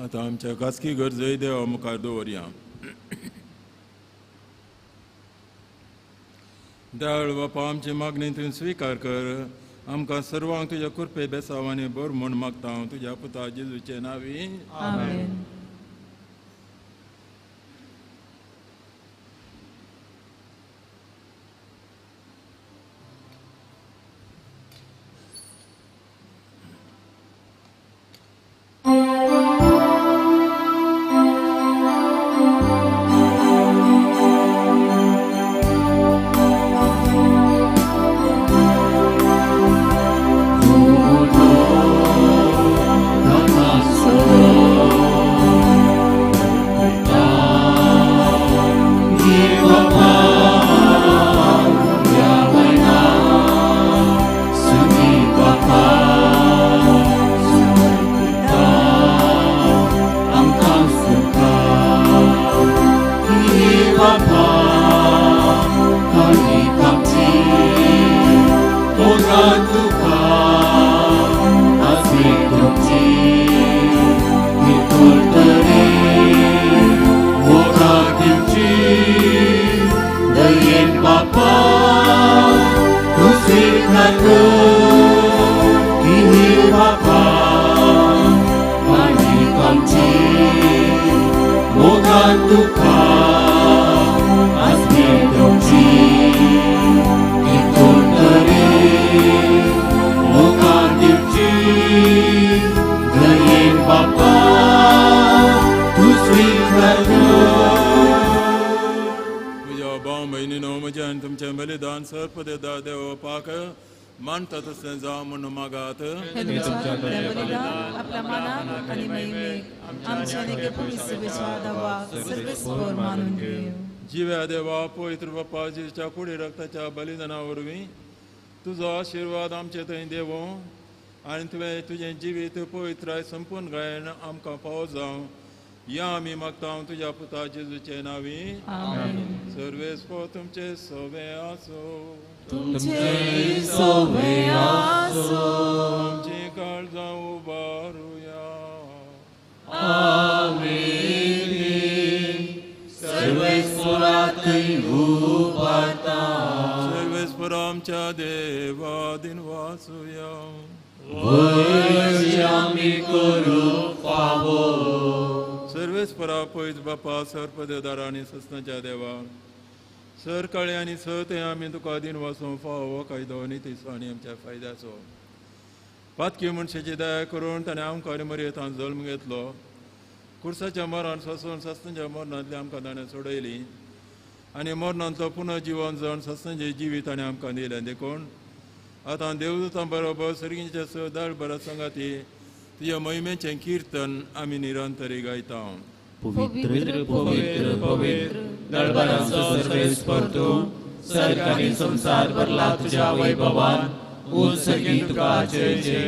आतां आमच्या खासगी गरजय देवा मुखार दवरया. दयाळ बापा, आमची मागणी तूं स्विकार कर. आमकां सर्वांक तुज्या कृपे बेसावांनी बर म्हूण मागता हांव तुज्या पुता जेजूचे नांवी. आमेन. मानता तसलें जावं म्हूण मागात. आपल्या मानाक आनी महिमेक आमच्या मानून घेव. जिव्या देवा, पवित्र बापा जेजूच्या कुडी रक्ताच्या बलिदाना वरवीं तुजो आशिर्वाद आमचे थंय देवो आनी तुवें तुजें जिवीत पवित्राय संपूर्ण गायन आमकां फावो जावं या आमी मागता तुज्या पुता जेजूचे नांवी. सर्वेस्पर तुमचे सवे आसो. तुमचे सवे आसो. आमची काळजां उबारुया. आमेन. सर्वेस्पर आमच्या देवा दिन वाचुया. वय आमी करूं फावो. सर्वेस्परा पयस बापा सर्पदेदार आनी ससनाच्या देवा सर काळे आनी स ते आमी तुका दिन वाचूं फावो कायदो नितीचो आनी आमच्या फायद्याचो. पातकी मनशाची दया करून ताणें आमकां आनी मरयेंत जल्म घेतलो. कुर्साच्या मरण सोसून सस्नाच्या मरणांतली आमकां ताणें सोडयली आनी मरणांतलो पुनर्जिवन जावन सस्नाचें जिवीत ताणें आमकां दिलें. देखून आतां देवदूतां बरोबर सर्गींच्या स दळभरा सांगाती तुज्या महिमेचें किर्तन आमी निरंतरी गायता. पवित्र पवित्र पवित्र दळभरांचो सर्वेस्पर तूं, सर्ग आनी संवसार भरला तुज्या वैभवान. ऊंच सर्गी तुका जय जय.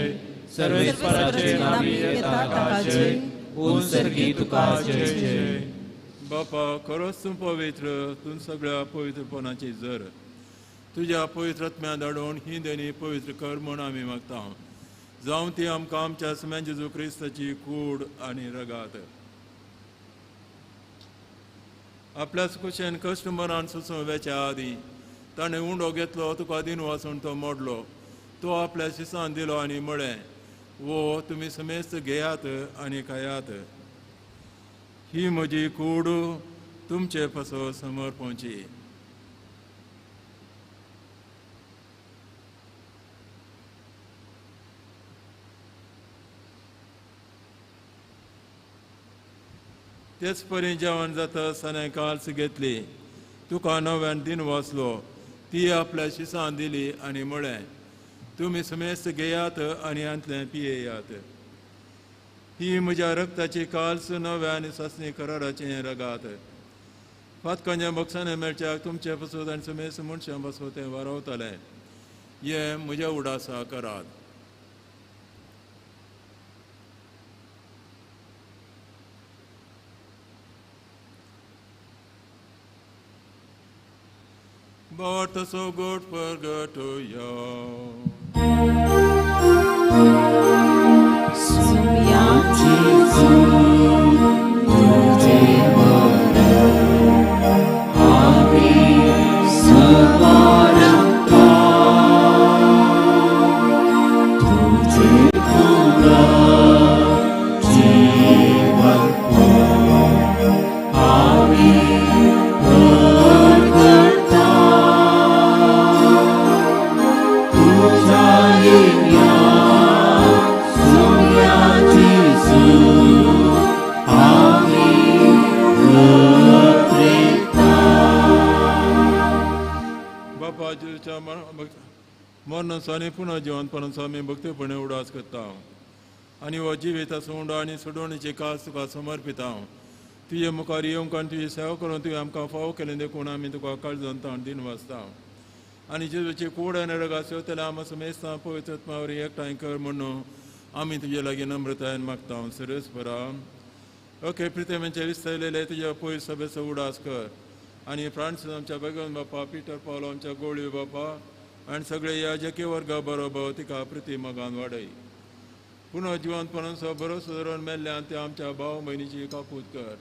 सर्वेस्पराचे नांवी येता ताका जय. ऊंच सर्गी तुका जय जय. बापा खरोच तूं पवित्र, तूं सगळ्या पवित्रपणाची जर. तुज्या पवित्र आत्म्या धाडून ही देणी पवित्र कर म्हूण आमी मागता. जावं ती आमकां आमच्या सम्या जेजू क्रिस्ताची कूड आनी रगात. आपल्याच कुशेन कश्ट मरान सोसूं वेच्या आदीं ताणें उंडो घेतलो, तुका दिन वाचून तो मोडलो. तो आपल्या शिसान दिलो आनी म्हळें, वो तुमी समेस्त घेयात आनी खायात. ही म्हजी कूड तुमचे पासो समर्पणची. तेच परी जेवण जाता आसतना काल्स घेतली, तुका नव्यान दिन वाचलो, ती आपल्या शिसान दिली आनी म्हळें, तुमी समेस्त घेयात आनी हांतलें पियेयात. ही म्हज्या रक्ताची काल्स नव्या आनी सासणी कराराचें रगात. फातकांच्या बक्षाने मेळच्याक तुमचे पासत आनी समेस्त मनशां पासत तें वारवतलें. हें म्हज्या उडासा करात. But so good purgatorio. मरणाचो पुनः जिवंतपणाचो आमी भक्तीपणे उडास करता आनी हो जिविताचो उंडो आनी सोडवणीची कास तुका समर्पिता. तुजे मुखार येवंक आनी तुजी सेवा करून तुवें आमकां फावो केलें देखून आमी तुका काळजान ताण दिन वाचता आनी जेजूची कूड आनी रगात सेवतल्या आमी समेस्तां पवित्र आत्मा वरवीं एकठांय कर म्हणून आमी तुजे लागीं नम्रतायेन मागता. सरस्परा ओके प्रितमेचे विस्तारलेले तुज्या पयस सभेचो उडास कर आनी फ्रांसीस आमच्या भगवान बापा, पिटर पावलो आमच्या गोळी बापा आनी सगळे याजकी वर्गा बरोबर तिका प्रिती मगान वाडय. पुनः जिवंतपणाचो भरोसो धरून मेल्ल्यान त्या आमच्या भाव भयणीची काकूत कर.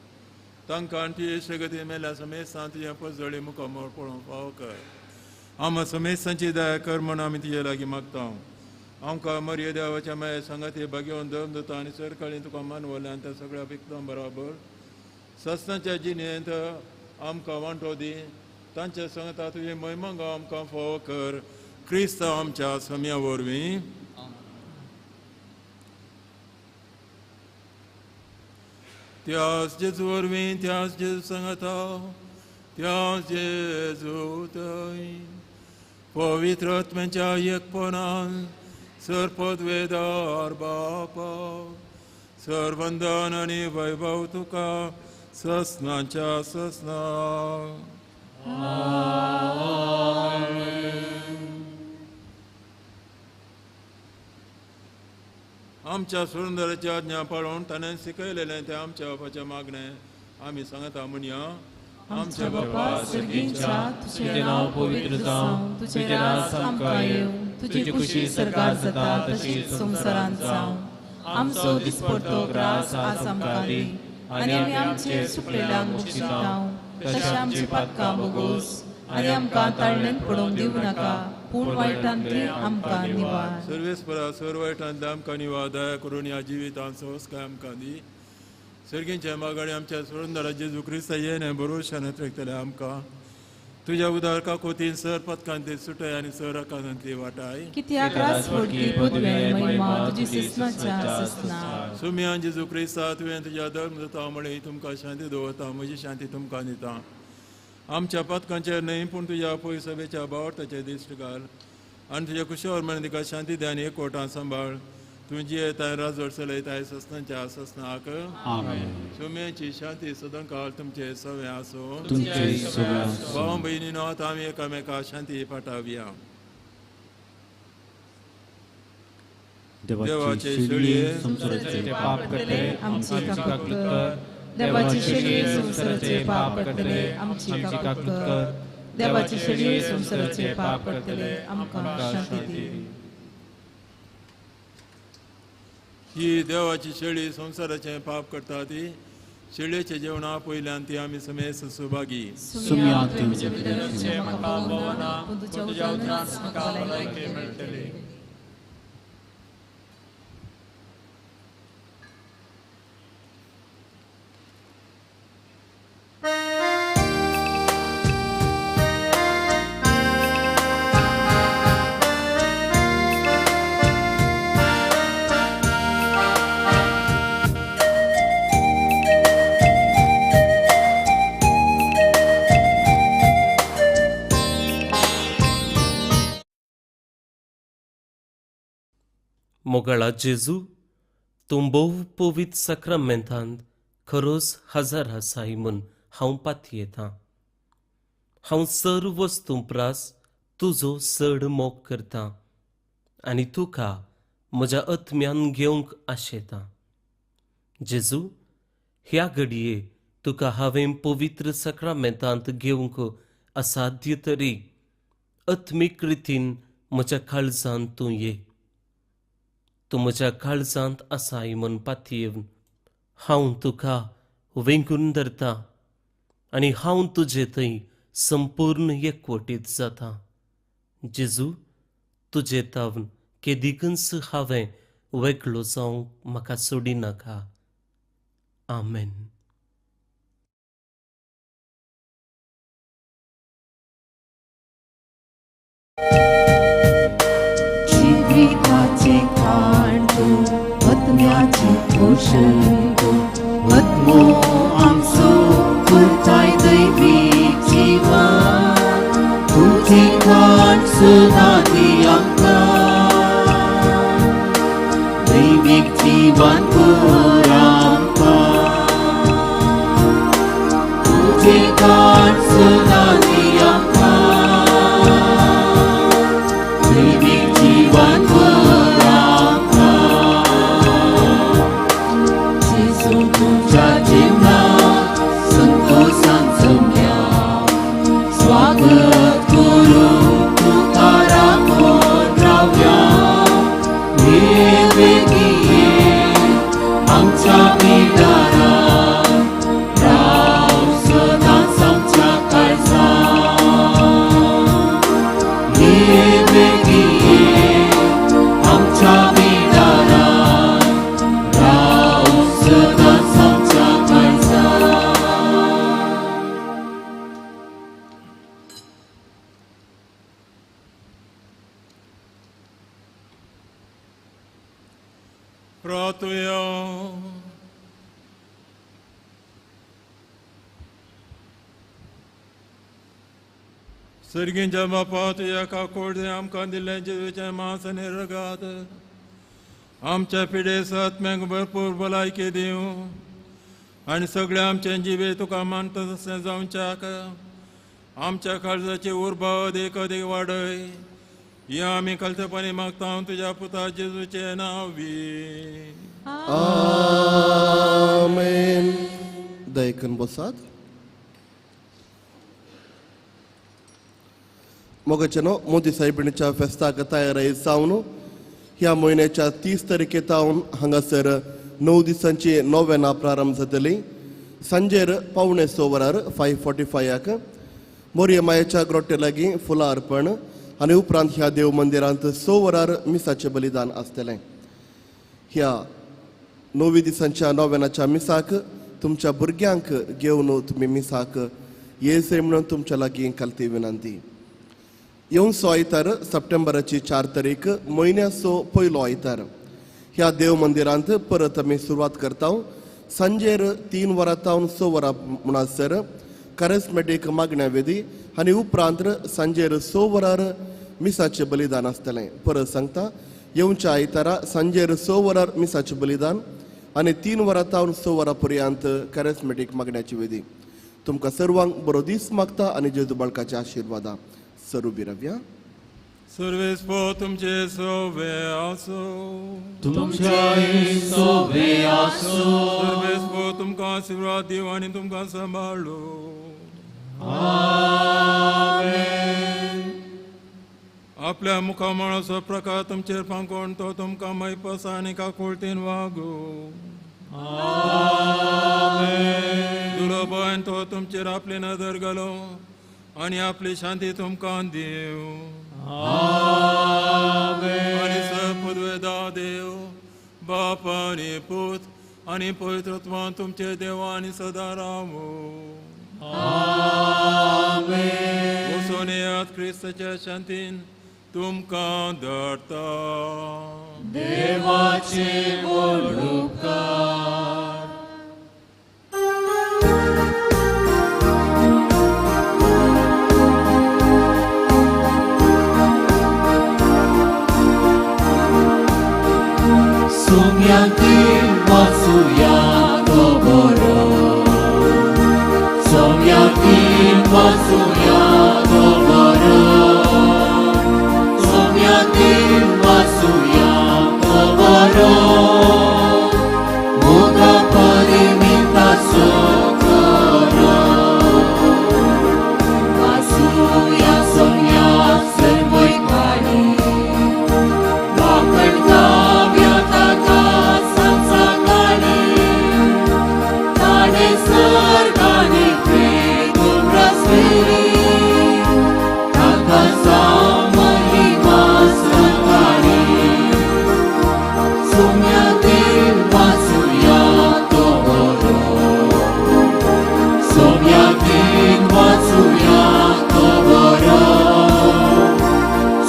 तांकां आनी तुजे इश्टगती मेल्ल्या समेस्तां तुजें पजळी मुखामळ पळोवंक फावो कर. आमकां समेस्तांची दया कर म्हूण आमी तुजे लागीं मागता. आमकां मरिये देवाच्या माये सांगाती भाग्यवन धर्म दिता आनी सरकाळी तुका मानवल्यान त्या सगळ्या पिकतां बराबर सस्नाच्या जिणेंत आमकां वांटो दी. तांच्या सांगता तुजे महिमा आमकां फावो कर. क्रिस्त आमच्या सम्या वरवीं. त्याच जेजू वरवीं, त्याच जेजू सांगता, त्याच जेजू थंय पवित्र आत्म्याच्या एकपणान सर्पद्वेदार बापा सर्वंदन आनी वैभव तुका ससनाच्या ससना. आमच्या सुंदराची आज्ञा पाळून ताणें शिकयलेलें तें आमच्या बापाचें मागणें आमी सांगता म्हणया. आमच्या बापा सर्गींच्या, तुजें नांव पवित्र जावं, तुजें राज आमकां येवं, तुजी खुशी सर्गार जाता तशीच संवसारांत जावं. आमचो दिसपडतो ग्रास आज आमकां दी आनी आमी आमचे सुकलेल्यांक बक्षितांव तशें आमची पातकां बोगोस आनी आमकां ताळणेंत पडोवंक दिवं नाका, पूण वायटांतली आमकां निवार. सर्वेस्परा सर वायटांतले आमकां निवार, दया करून ह्या जिवितांत संस्कार आमकां दी. सर्गींच्या मागाडी आमच्या सुरंदरा जेजू क्रिस्ता येणे बरोशान त्रेकतले आमकां. तुज्या उदार कोतीन सर पदकांतली सुटय आनी सर आकांतांतली वाटाय. कित्याक राजवटकी पदवी महिमा तुजी ससनाच्या ससना. सुम्यान जेजू क्रिस्ता तुवें तुज्या धर्म जाता म्हळें तुमकां शांती दवरता, म्हजी शांती तुमकां दिता. आमच्या पदकांचेर न्हय पूण तुज्या पय सभेच्या बावडताचेर दिश्ट घाल आनी तुज्या कुशावर म्हण तिका शांती दी आनी एकवटान सांबाळ. तूं जियेताय राजवट चलयताय ससनाच्या ससनाक. सुम्याची शांती सदांकाळ तुमचे सवे आसूं. भाव भयणीनो आतां आमी एकामेका शांती पाठावया. देवाचे शेळये संवसाराचे पाप करतले आमची आमची काकूत काकूत कर. देवाची शेळये संवसाराचे पाप करतले आमची काकूत कर. देवाची शेळये संवसाराचे पाप करतले आमकां शांती दी. ही देवाची शेळी संवसाराचें पाप करता ती शेळयेचें जेवणा पयल्यान ती आमी समेस्त सुभागी. सुम्या तुमचे भितर म्हाका भोवना, पूण तुज्या उतरान म्हाका भलायकी मेळटली. मोगाळा जेजू, तूं भोव पवित्र साक्रामेंतांत खरोच हजर आसाय म्हूण हांव पातयेतां. हांव सर वस्तूं प्रास तुजो चड मोग करतां आनी तुका म्हज्या आत्म्यान घेवंक आशेतां. जेजू, ह्या घडये तुका हांवें पवित्र साक्रामेंतांत घेवंक असाध्य तरी आत्मीक रितीन म्हज्या काळजांत तूं ये. तूं म्हज्या काळजांत आसाय म्हूण पातयेवन हांव तुका वेंगून धरता आनी हांव तुजे थंय संपूर्ण एकवटीत जाता. जेजू, तुजे तावन केदिकूच हांवें वेगळो जावंक म्हाका सोडिनाका. आमेन. जिविताचें खाण तूं, आत्म्याचें पोशण तूं, आत्मो आमचो पुरताय दैवीक जिवन. तुजें खाण सदां दी आमकां, दैवीक जिवन पुर आमकां. तुजें खाण सदां दी आमकां, दैवीक जिवन पुर आमकां. जेजू तुज्या जिवनाक संतोशान जमया, स्वागत करूं तुका राखून रावया. ये बेगी ये आमच्या बिडारात, राव सदांच आमच्या काळजांत. ये बेगी ये आमच्या बिडारात, राव सदांच आमच्या काळजांत. प्रार्थुया. सर्गींच्या बापा, तुज्या काकोडे आमकां दिल्लें जेजूचें मांस आनी रगात आमच्या पिडेस्त आत्म्यांक भरपूर भलायकी दिवं आनी सगळें आमचें जिवे तुका मानता तशें जावच्याक आमच्या काळजाची उर्बा अदीक अदीक वाडय. हे आमी कल्तपणी मागता तुज्या पुता जेजूचें नांव बी. आमेन. दयकन बसात. मोगाचेनो मोदी साहेबिणीच्या फेस्ताक तयाराय जावन ह्या म्हयन्याच्या 30 तारखे तावन हांगासर 9 दिसांची नोवेना प्रारंभ जातली. सांजेर 5:45 वरार 5:45 मोरये मायेच्या ग्रोटे लागीं फुलां अर्पण आनी उपरांत ह्या देव मंदिरांत 6 वरार मिसाचें बलिदान आसतलें. ह्या 9 दिसांच्या नोवेनाच्या मिसाक तुमच्या भुरग्यांक घेवन तुमी मिसाक येयसर म्हणून तुमच्या लागीं खालती विनंती. येवचो आयतार सप्टेंबराची 4 तारीख म्हयन्याचो पयलो आयतार ह्या देव मंदिरांत परत आमी सुरवात करता. सांजेर 3 वरां तावन 6 वरां म्हणसर कॅरिस्मॅटीक मागण्या वेदी आनी उपरांत सांजेर 6 वरार मिसाचें बलिदान आसतलें. परत सांगता, येवच्या आयतारा सांजेर 6 वरार मिसाचें बलिदान आनी 3 वरां तावन 6 वरां पर्यंत कॅरिस्मॅटीक मागण्याची वेदी. तुमकां सर्वांक बरो दीस मागता आनी जेजू बाळकाच्या आशिर्वादा सरू बिरव्या. सर्वेस्पो तुमचे सोवे आसो, तुमच्याय सोवे आसो. सर्वेस्पो तुमकां आशिर्वाद दिवं आनी तुमकां सांबाळू. आमेन. आपल्या मुखामळाचो प्रकार तुमचेर फांकोवन तो तुमकां मैपसा आनी काकुळतीन वागू. आमेन. दुरोबायन तो तुमचेर आपली नदर घालूं आनी आपली शांती तुमकां दिवं. आमेन. आनी सपुद्वेदा देव बाप आनी पूत आनी पवित्रत्वान तुमचे देव आनी सदां रावूं. आमेन. वचून येयात क्रिस्ताच्या शांतीन तुमकां धाडटा. देवाचे व्हड उपकार. सोम्यातील वाचुया तो बरो, सोम्यातील वाचुया तो बरो, सोम्यातील वाचुया तो बरो, मोगा परिमिताचो खरो. वाचुया सोम्या सर्वैकाणी, वाकण काव्या ताका सांचा काणी, ताणे सर्गाने प्रेम रसली, ताका जावं महिमा सकाळी. सोम्यातील वाचुया तो बरो, सोम्यातील वाचुया तो बरो,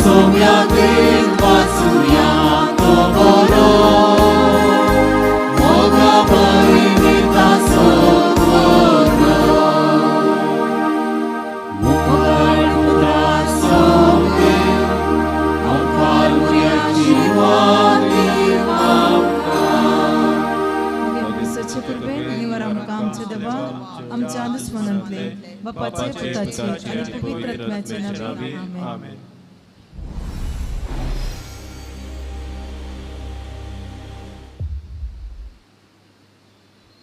सोम्यातील वाचुया तो बरो, मोगा परिमिताचो खरो. मुखार उतरां सोंपे, आमकां उरया जिवाती आमकां. क्रिस्ताचे कृपेन निवर आमकां आमच्या देवा आमच्या दुस्मनांतले बापाचे पुताचे आनी पवित्र आत्म्याचे नांवान. आमेन.